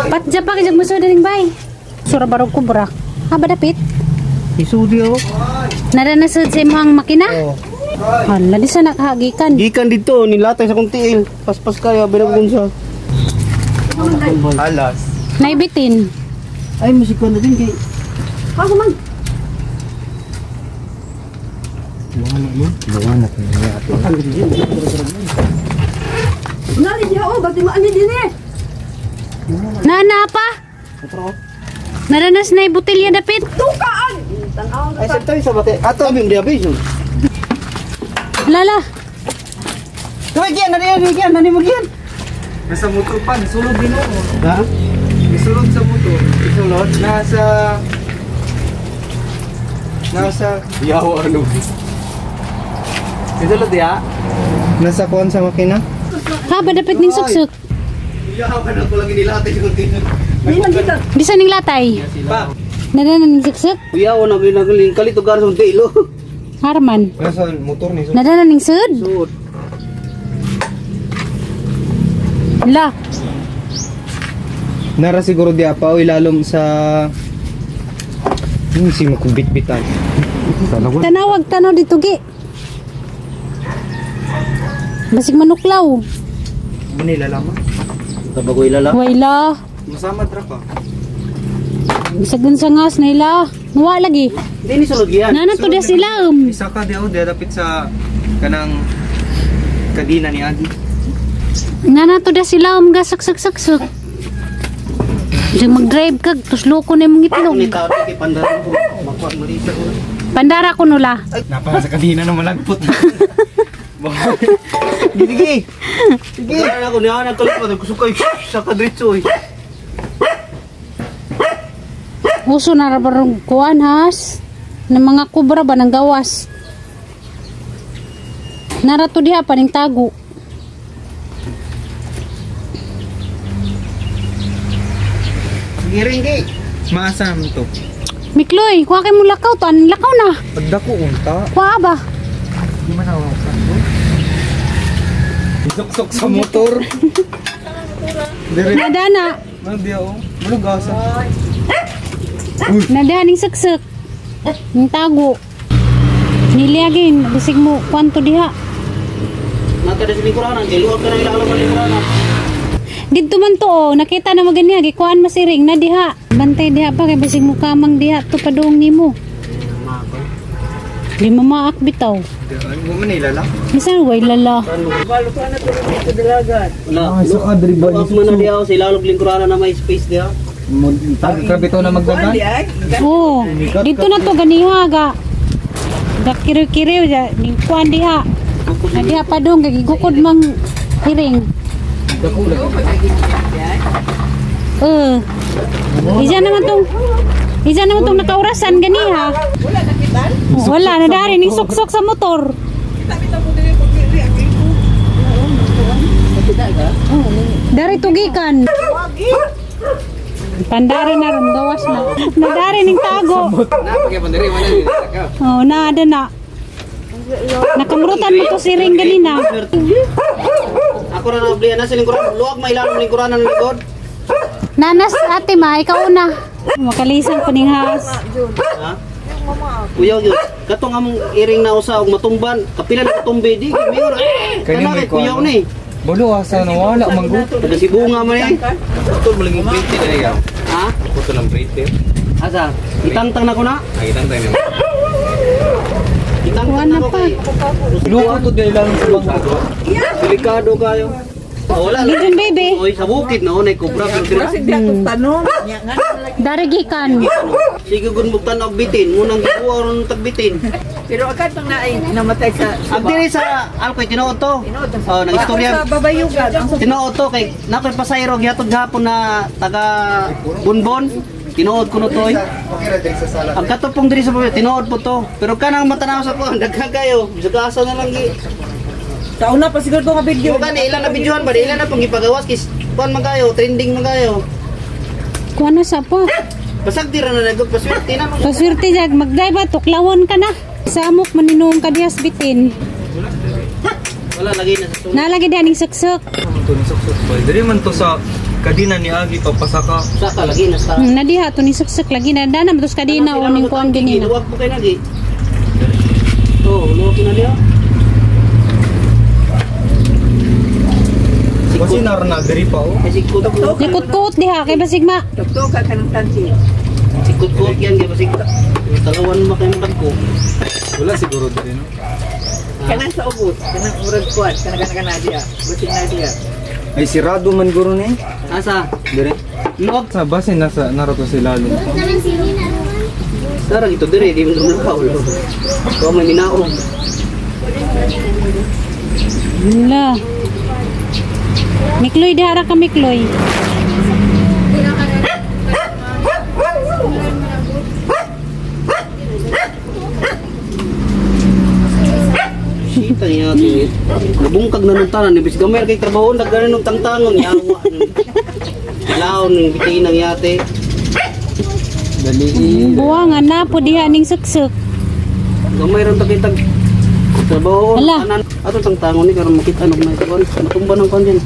Patja pa kay muso dining bay. Sura barog kubra. Ha ba dapit? Isudi oh. Naranasad sa imong makina? Oh. Hala, di sa nakahagikan. Gikan dito nilatay sa kong tiil. Paspas kaya binagun sa. Alas. Naibitin. Ay musik ko na din kay. Ako man. Nari diha oh, bati maani din eh. Nana pa. Naranas na ibutilya dapit. Tukaan. Tanaw Ay sa tayo sa bate. Ato abim dia biso. Lala. Kaya gian na diyan gian na nimo gian. Nasa motor pa, sulod din oh. Ha? Isulod sa motor. Isulod Nasa Yaw ano. Isulod diya. Nasa kuan sa makina. Ha ba dapit ning suksok? Yaw ka na ko lang inilatay sa kong tiil. Di man kita. Di sa ning latay. Pa. Naranas ning suksok? Yaw na ginagaling kalito gar sa tiil. Oh. Harman. Nasa motor ni Naranas ning sud. Sud. La. Nara siguro diya pa o ilalom sa si makubit-bitan. Tanawag tanaw dito gi. Basig manuklaw. Manila lamang. Tabagoy lala. Wayla. Masama tra pa. Bisag dun sa ngas na ila. Nuwa lagi. Hindi ni sulod gian. Nana to dia sila. Isa ka diya oh, diya dapit sa kanang kadina ni Agi. Nana to dia sila ga sak sak sak sak. Diyan mag-drive kag tusloko na imong itlog. Ni tao kay pandara ko. Makuha malita ko. Pandara ko nula. Napa sa kadina na malagpot. Gigi. Sige. Wala na ko niya nagkalit pa kusukay sa kadritso eh. Uso na ra barong kuan has. Ng mga kubra ba ng gawas. Nara to diha pa ning tago. Giring gi. Maasam to. Mikloy, kuha kay mo lakaw to. Anong lakaw na? Pagdako unta. Kuha ba? Di man ako. Isuksok sa motor. Dire. Nadana. Ano diya oh? Ano gasa? Nadaning saksak. Ning tago. Niliagin, bisig mo kwanto diha. Nata sa lingkuranan, kay luwag ka na ilalong ang lingkuranan. Didto man to oh, nakita na maganiya gikuan masiring na diha. Bantay diha pa kay bisig mo kamang diha to padung nimo. Di mamaak bitaw. Ano man ilala? Bisan way lala. Wala. Ah, sa kadri ba? Luwag man na diha sa ilalong lingkuranan na may space diha. Grabe to na magdagan. Oh, dito na to ganiha ga. Ga kiriw-kiriw ja ning kuan diha. Na diha padung kay gigukod mang hiring. Eh. Ija naman tong nakaurasan ganiha. Wala nakitan. Wala na dari ning suksok sa motor. Dari tugikan. Pandari na ron gawas na. Nadari ning tago. Oh, na ada na. Nakamrutan mo to si ring ganina. Ako na naoblihan na sa lingkuranan. Luwag may ilalong lingkuranan ng likod. Nanas ate ma, ikaw una. Makalisan ko ning has. Ha? Kuyaw yun. Katong among iring na usa og matumban. Kapila na katumbi di. Mayor eh. Kani Kana may kay kuyaw kuwan. ni. Bolo asa na wala manggo. Taga Sibunga man eh. Putol mo lang yung printer na ikaw. Ha? Putol ang printer. Asa? Itangtang na ko na. Ay, itangtang na. Itangtang na ko pa. kay. Luwa to diya ilalong sa bangko. Delikado kayo. Oh, wala. Gijon baby. Oy, sa bukid na unay kubra pero dira. Kasi diha tong tanong. Nya nga lagi. Dari gikan. Sige gun bugtan og bitin, munang gikuha ron tagbitin. Pero agad pang naay namatay sa Ag diri sa Alcoy tinuod to. Tinuod ang Oh, nag-istorya. Sa babayugan. Ang Tinuod to kay nakoy pasayro gihatod gahapon na taga Bunbon. Tinuod ko no to. Oy. Okay ra diri sa sala. Ang katupong diri sa pamilya, tinuod po to. Pero kanang matanaw sa ko, daghan kayo. Bisag asa na lang gi. Sa una pa siguro ko nga video. Yung gani ilan na videohan ba, ilan na pong ipagawas kis kuan man kayo, trending man kayo. Kuha na sa pa. Basag di ra na nagod paswerte na man. Paswerte jag magday ba tuklawon ka na. Samok maninong ka dihas bitin. Wala lagi na sa sulod. Nalagi diha ning suksok. Ito ni suksok ba? Diri man to sa Kadina ni Agi papasaka. Saka lagi nasa. Nadiha to ni suksok lagi na dana matos kadina o ning kuan ganina. Luwag po kay nagi. Oh, luwag na diha. Kasi naroon na diri pa oh. Ay sikot ko. Likot-kot diha kay basig ma. Tuktok ka ng tansi. Sikot ko yan kay basig. Talawan mo kay makadko. Wala siguro diri no. Kanang sa ubos, kanang murag kuan, kanang kanang kana diya. Basig na diya. Ay sirado man guro ni. Asa? Dire. Luwag. Sa base nasa naroto si Lalo. Sarang ito dire di mo lukaw. Ko may minaog. Wala. Mikloy diha ra ka Mikloy. Sita niya tingit. Nabungkag na nung tanan ibis gamay kay trabaho nagganon nung tangtangon yawa. Laon ning bitin ang yate. Dali. Buwangan na po diha ning suksok. Gamay ron takitag trabaho Ala. tanan. Ato tangtangon ni karon makita nog may kuan. Matumba ng kuan din.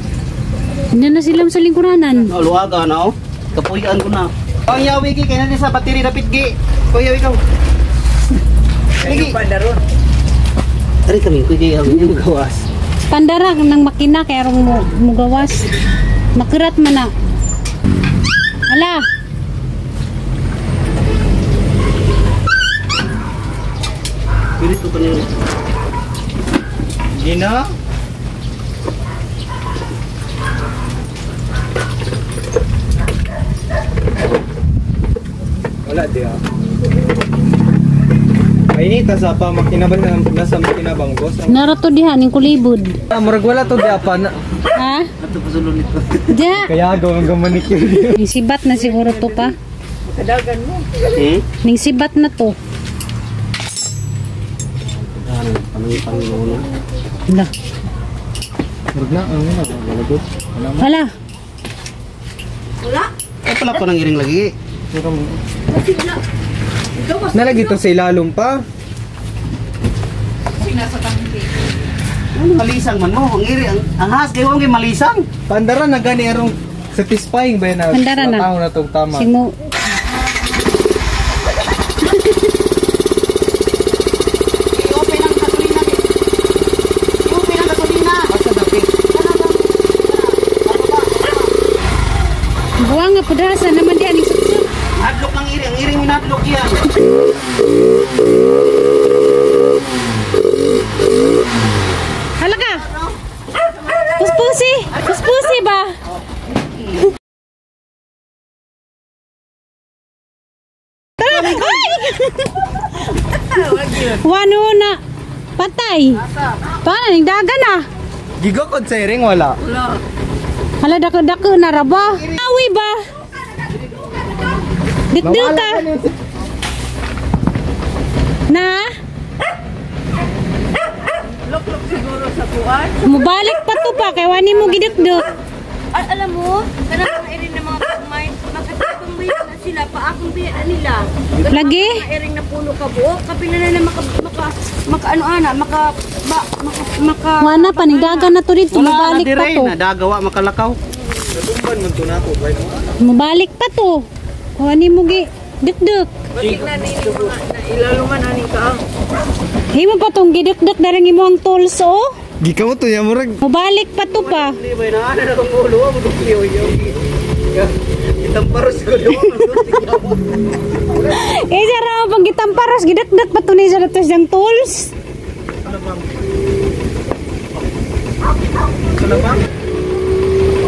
Hindi na sila sa lingkuranan. Oh, luwaga na oh. Kapuyan ko na. Ang yawi gi kay na sa battery dapit gi. Kuya ikaw. Lagi pa daron. Ari kami kuy kay ang inyong gawas. Pandara ng makina kay arong mo mugawas. Makirat man na. Ala. Pili ko kanina. Gina. Wala di ah. Ay ni ta sa pa makina ba na nasa makina bang boss? Narato diha ning kulibod. Ah, murag wala to di pa na. Ha? Ato pasulon nito. Diha. Kaya gawang gamanikir. Ning sibat na siguro to pa. Kadagan mo. Hmm? Ning sibat na to. Ano, panang na. Ala. Murag na ang na galagot. Wala mo. Ala. Ay pala ko nang iring lagi. Nalagi to sa ilalom pa. Ano malisang man mo? Ang iri ang has kay wong kay malisang. Pandara na gani arong satisfying ba na? Pandara na. Tao na tong tama. Simo I-open ang gasolina. I-open ang gasolina. Asa dapit? Buwang nga pudasa naman diha ning suksok. Hadlok ang iri, ang iring minadlok yan. Hala ka. Puspusi. Puspusi ba? Tara! Ay! Wano na. Patay. Paano ning dagan na? Gigokod sa iring wala. Hala dako-dako na ra ba? Awi ba? Dikdik ka. Na? Luklok siguro sa kuan. Mubalik pa to pa kay wani mo gidikdik. Ay, alam mo, kanang mga iring na mga pagmay, makatapang biya na sila, paakong biya na nila. Lagi? Mga iring na puno ka buok, kapila na na maka, maka, maka ano ana, maka, ba, maka, maka, Wana pa ning dagan na to dito, Wala na mubalik pa dire to. na dagawa makalakaw. Natumban man to nako bay. Mubalik pa to. Wani mo gi dikdik. Basig na ni mga na ilaluman ani ka. Himo pa tong gidikdik na rin imong tools oh. Gika mo to ya murag. Mubalik pa to pa. Hindi ba na ano na kong ulo mo dukli yo. Itamparos ko yo. Eh sara pang gitamparos gidikdik pa to ni sa to siyang tools.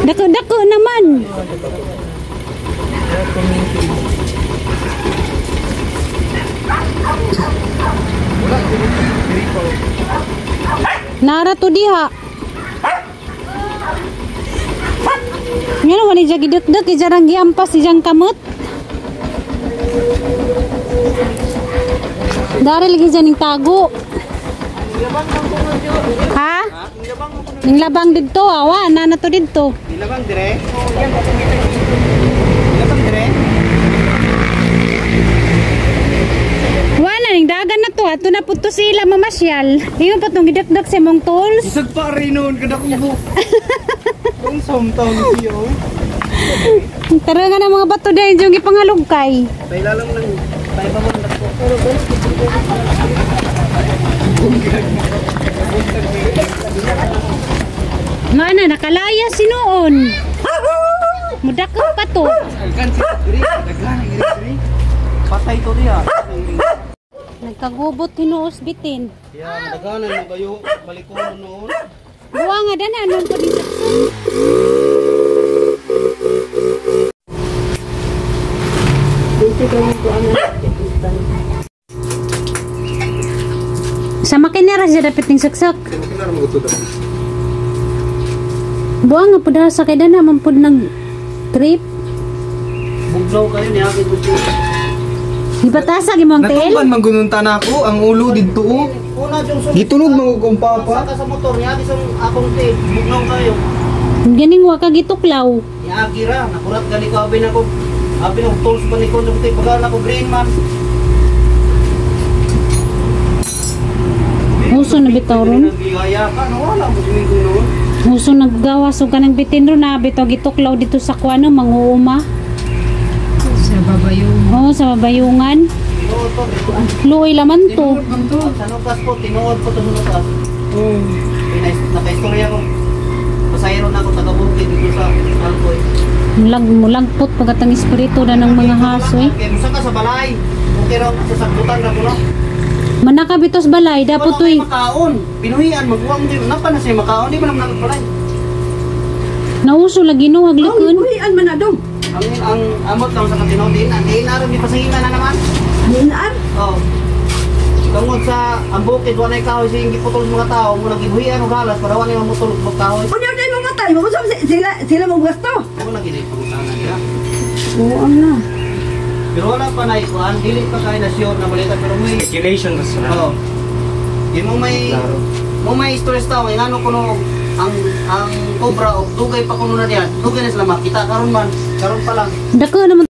Dako-dako naman. Nara to diha. Ngano wani siya gidikdik ijarang giampas ijang kamot. Dari lagi dyan yung tago. Ha? Ning labang didto, awa na na to didto. Ilabang dire. Ilabang dire. Wala ning dagan na to, ato na po to sila mamasyal. Imo pa tong gidakdak sa imong tools. Isag pa rin noon kada kong bu. Kung hometown siya. oh. Tara nga na mga bato dahil yung ipangalugkay. Pailalam lang. Paibabaw lang ko. Nga na, nakalaya si noon. Mudakop pa to. Patay to diha. Nagkagubot hinuos bitin. Ya, daganan mo kayo balikon noon. Buwa nga dana, anong po din saksan. Sa makinera siya dapat ning saksak. Kinara mo gusto. Buwa nga po dahil sa kay dana man pud nag trip. Bugnaw kayo niya akin gusto. Gibatasa gimong tail. Natumban man gununta na ako ang ulo didto oh. Una yung sunod. Gitunog man kong papa. Saka sa motor niya sa akong tape, bugnaw kayo. Ganing wa ka gituklaw. Niagi ra, nakurat gali ko abi na ko. Abi na tools pa ni ko yung tape pagala ko green man. Uso na bitaw ron. Nagigaya ka, no wala mo sumigo noon. Uso naggawas og kanang bitin ron na bitaw gituklaw dito sa kuano manguuma. Sa babayong. Oo, sa babayungan. Tinuod to. Luoy laman to. Sa nukas po, tinuod po to sa nukas. Nakaistorya ko. Pasahero na ako taga Bukid dito sa Alcoy. Mulag mulagpot pagkatang espiritu na ng mga haso eh. Okay, musa ka sa balay. Okay raw sa sakbutan ra ko no. Manaka bitos balay dapat Wala uy. kay makaon. Pinuhian magwang di napa na siya makaon di man naman balay. Nauso lagi no haglukon. Buhian man na dong. Ang amot lang sa katinaw din, ang din aron gipasangina na naman. Ninaan. Oh. Tungod sa ang bukid walay kahoy sa giputol sa mga tao, mo nagibuhian og halas para walay mamutol og kahoy. Unya day mamatay, mo sila sila mo gasto. Mo na gini pangutana niya. Oo na. Pero wala pa na ikuan, dili pa kay na sure na balita pero may Speculation basta na. Oh. Di mo may stress tao, inano kuno ang cobra og dugay pa kuno na diyan. Dugay na sila makita karon man, karon pa lang. Dako naman.